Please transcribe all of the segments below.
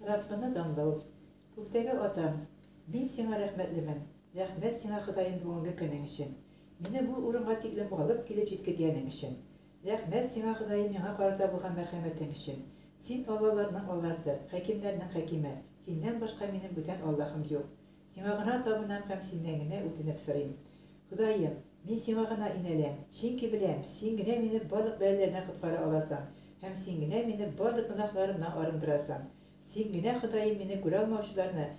Раббыны данлау. Күктәге Атам, мин Сиңа рәхмәтлемен. Рәхмәт Сиңа, Ходаем, бүгенге көнең өчен. Мине бу урынга тиклем алып килеп җиткергәнең өчен. Рәхмәт Сиңа, Ходаем, миңа карата булган мәрхәмәтең өчен. Син аллаларның Алласы, хәкимнәрнең хәкиме, Синнән башка минем бүтән Аллаһым юк. Сиңа гына табынам һәм Синнән генә үтенеп сорыйм. Ходаем, мин Сиңа гына инәләм, чөнки беләм, Син генә мине барлык бәлаләрдән коткара аласың һәм Син генә мине барлык гөнаһларымнан арындырасың. Син генә, Ходаем, мине күрә алмаучыларны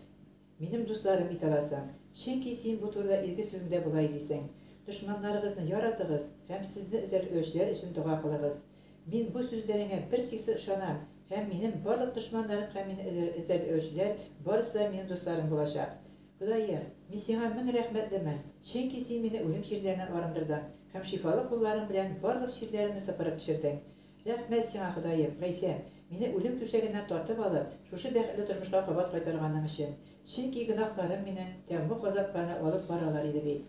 минем дусларым итә аласың, чөнки Син бу турыда Изге Сүзеңдә болай дисең, Дошманнарыгызны яратыгыз һәм сезне эзәрлекләүчеләр өчен дога кылыгыз. Мин бу сүзләреңә бершиксез ышанам, һәм минем барлык дошманнарым һәм мине эзәрлекләүчеләр барысы да минем дусларым булачак. Ходаем, мин Сиңа мең рәхмәтлемен, чөнки Син мине үлем чирләреннән арындырдың һәм шифалы кулларың белән барлык чирләремне сыпырып төшердең. Рәхмәт Сиңа, Ходаем, Гайсәм, мине үлем түшәгеннән тартып алып, шушы бәхетле тормышка кабат кайтарганың өчен, чөнки гөнаһларым мине тәмуг газапларына алып баралар иде бит.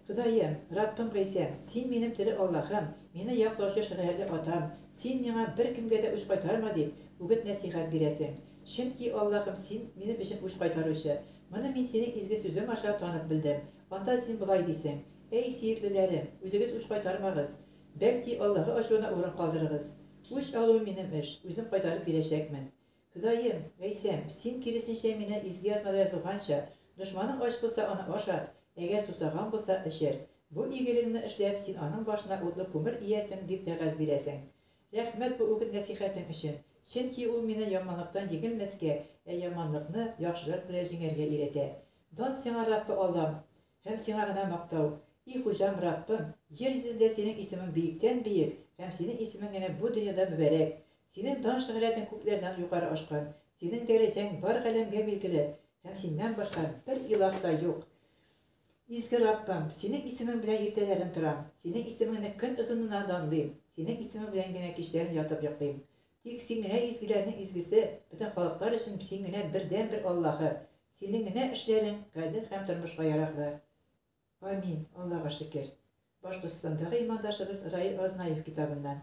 Ходаем, Раббым Гайсәм, Син минем тере Аллаһым, мине яклаучы шөһрәтле Атам, Син миңа, Беркемгә дә үч кайтарма, дип, үгет-нәсыйхәт бирәсең. Чөнки, Аллаһым, Син, минем өчен үч кайтаручы. Моны мин Синең изге Сүзең аша танып белдем. Анда Син болай дисең, Әй, сөеклеләрем, үзегез үч кайтармагыз, бәлки Аллаһы ачуына урын калдырыгыз. Үч алу минем эш, үзем кайтарып бирәчәкмен. Ходаем, Гайсәм, Син, киресенчә, миңа Изге Язмада язылганча, Дошманың ач булса, аны ашат, әгәр сусаган булса, эчер. Бу игелегеңне эшләп, син аның башына утлы күмер иясең, дип вәгазь бирәсең. Рәхмәт бу үгет-нәсыйхәтең өчен, чөнки ул мине яманлыктан җиңелмәскә, ә яманлыкны яхшылык белән җиңәргә өйрәтә. Дан Сиңа, Раббы Аллам, һәм Сиңа гына мактау! И Хуҗам, Раббым, җир йөзендә Синең исемең биектән-биек, һәм Синең исемең генә бу дөньяда мөбарәк. Синең дан-шөһрәтең күкләрдән югары ашкан, Синең дәрәҗәң бар галәмгә билгеле, һәм Синнән башка бер илаһ та юк. Изге Раббым, Синең исемең белән иртәләрен торам, Синең исемеңне көн озынына данлыйм, Синең исемең белән генә кичләрен ятып йоклыйм. Тик Син генә изгеләрнең изгесе, бөтен халыклар өчен Син генә бердәнбер Аллаһы. Синең генә эшләрең гадел һәм тормышка яраклы. Амин, Аллага шөкер. Башкортстандагы имандашыбыз Раил Азнаев китабыннан.